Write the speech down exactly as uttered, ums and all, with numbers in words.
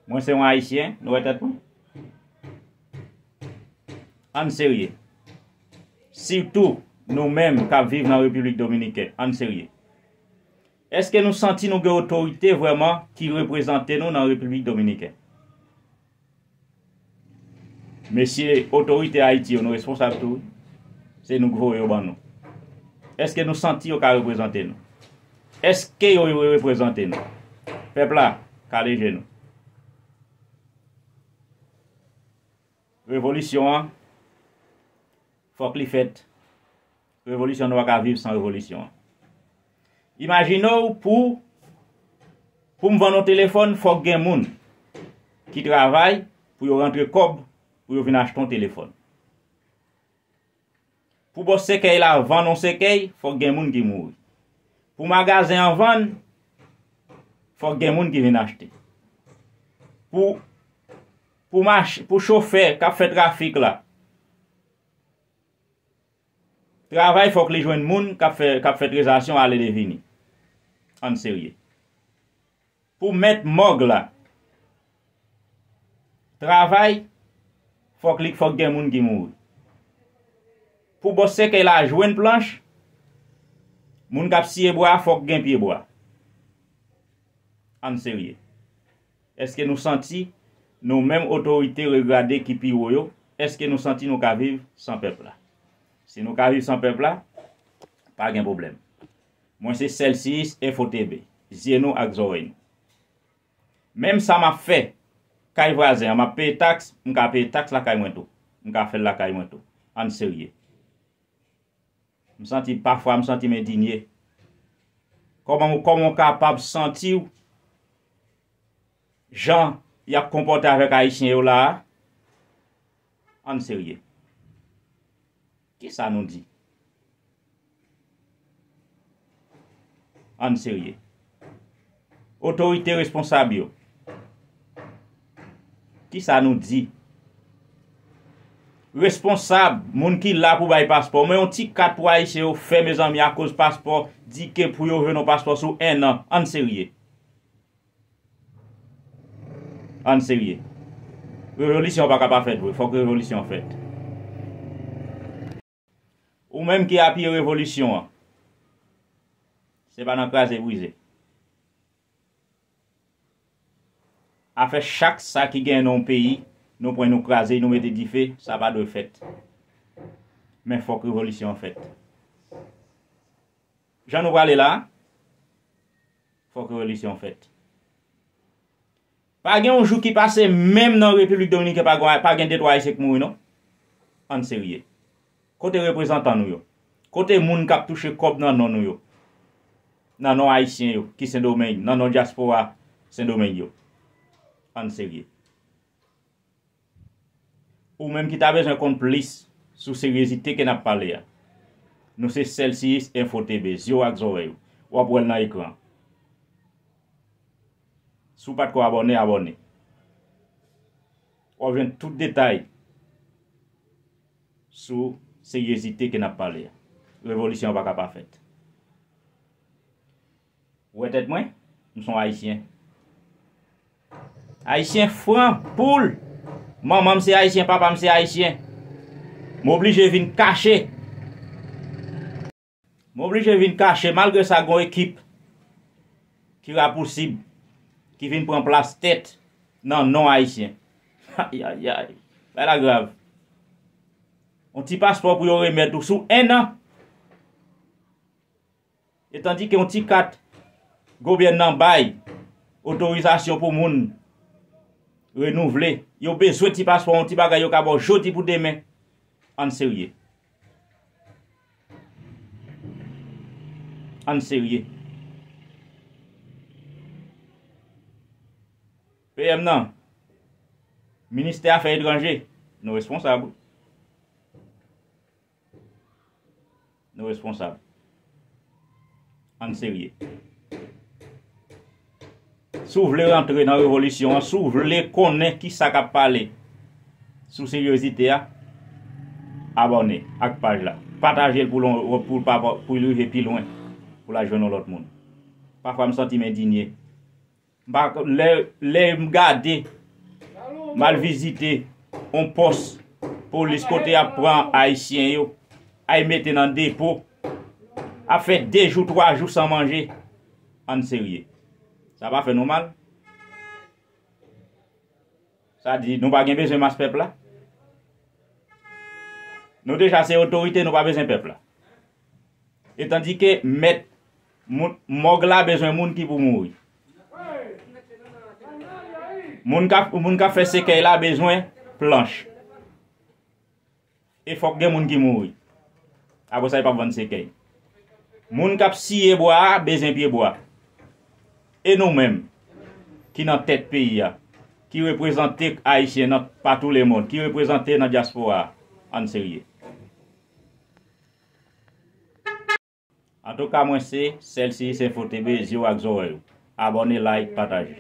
Mwen se yon Ayisyen, nou wè tèt mwen? Ann serye. Sitou nou menm k ap viv nan Repiblik Dominiken, ann serye. Èske nou santi nou gen otorite vrèman ki reprezante nou nan Repiblik Dominiken? Mesye otorite Ayiti yo, nou responsab tou, wi. Se nou k voye yo ban nou. Èske nou santi yo ka reprezante nou? Èske yo, yo reprezante nou? Pèp la, kale je nou. Revolisyon an, fòk li fèt. Revolisyon, nou pa ka viv san revolisyon. Imajine w pou, pou m vann yon telefòn, fòk gen moun ki travay pou yo rantre kòb pou yo vin achte yon telefòn. Pou bòs sèkèy la vann yon sèkèy, fòk gen moun ki mouri. Pou magazen an vann, fòk gen moun ki vin achte. Pou, pou mach-, pou chofè k ap fè trafik la travay, fòk li jwenn moun k ap fè, k ap fè trezasyon ale de vini. Ann serye. Pou mèt mòg la travay, fòk li, fòk gen moun ki mouri. Pou bòs sèkèy la jwenn planch, moun k ap siye bwa, fòk gen pye bwa. Ann serye. Èske nou santi nou menm otorite regrade ki pi wo yo, èske nou santi nou ka viv san pèp la? Si nou ka viv san pèp la, pa gen pwoblèm. Mwen se Celsius Info T V, zye nou ak zòrèy nou. Menm sa m ap fè kay vwazen an, m ap peye taks, m ka peye taks lakay mwen tou. M ka fè l lakay mwen tou. Ann serye. M santi, pafwa, m santi m endinye. Kòman, kòman w kapab santi w jan y ap konpòte avèk Ayisyen yo la a? Ann serye. Kisa nou di? Ann serye. Otorite responsab yo, kisa nou di? Responsab, moun ki la pou bay paspò. Men yon ti kat pou Ayisyen yo fè, mezanmi, akoz paspò, di ke pou yo jwenn yon paspò sou en an. Ann serye. Ann serye. Revolisyon pa ka pa fèt vre. Fòk revolisyon fèt. Ou menm ki apiye revolisyon an, se pa nan kraze brize. Afè chak sa ki gen nan yon peyi, nou pran nou kraze, nou mete dife, sa pa dwe fèt. Men fòk revolisyon an fèt. Jan nou prale la, fòk revolisyon fèt. Pa gen yon jou ki pase, menm nan Repiblik Dominiken, pa gen, pa gen de twa Ayisyen k mouri, non. Ann serye. Kote reprezantan nou yo? Kote moun k ap touche kòb nan non nou yo? Nan non Ayisyen yo ki Sendomeng, nan non dyaspora Sendomeng yo. Ann serye. Ou menm ki ta bezwen konn plis sou seryezite ke n ap pale a, nou se Celsius Info T V, zye w ak zòrèy ou. W ap wè l nan ekran. Si w pa t ko abòne, abòne. W ap jwenn tout detay sou seryezite ke n ap pale a. Revolisyon an pa ka pa fèt. Ou wè tèt mwen? M se yon Ayisyen. Ayisyen fran, poul. Manman m se Ayisyen, papa m se Ayisyen. M oblije vin kache. M oblije vin kache, malgre sa, gon ekip ki rapousib, ki vin pran plas tèt nan non Ayisyen. Ayayay. Bagay la grav. Yon ti paspò pou yo remèt ou sou en an. E tandike yon ti kat gouvènman bay otorizasyon pou moun renouvle. Yo bezwen ti paspò, yon ti bagay yo ka ba w jodi pou demen. Ann serye. Ann serye. P M nan, ministè afè etranje, nou responsab. Nou responsab. Ann serye. Si w vle rantre nan revolisyon an, si w vle konnen kisa k ap pale sou seryozite a, abòne ak paj la. Pataje l pou lon-, pou l pa, pou l rive pi lwen, pou l al jwenn yon lòt moun. Pafwa m santi m endinye. M pa, lè, lè m gade, m al vizite yon pòs polis kote y ap pran Ayisyen yo, ay mete nan depo, ap fè de jou, twa jou san manje. Ann serye. Sa pa fè nou mal? Sa di, nou pa gen bezwen mas pèp la? Nou deja se otorite, nou pa bezwen pèp la. Etandike mèt moun, mòg la bezwen moun ki pou mouri. Moun k ap, moun k ap fè sekèy la bezwen planch. E fòk gen moun ki mouri. Apre sa, yo p ap vann sekèy. Moun k ap siye bwa a bezwen pye bwa. E nou menm, ki nan tèt peyi a, ki reprezante Ayisyen nan patou lemonn, ki reprezante nan dyaspora a, ann serye. Antouka, mwen se Celsius Info T V, zye w ak zòrèy ou. Abòne, like, pataje.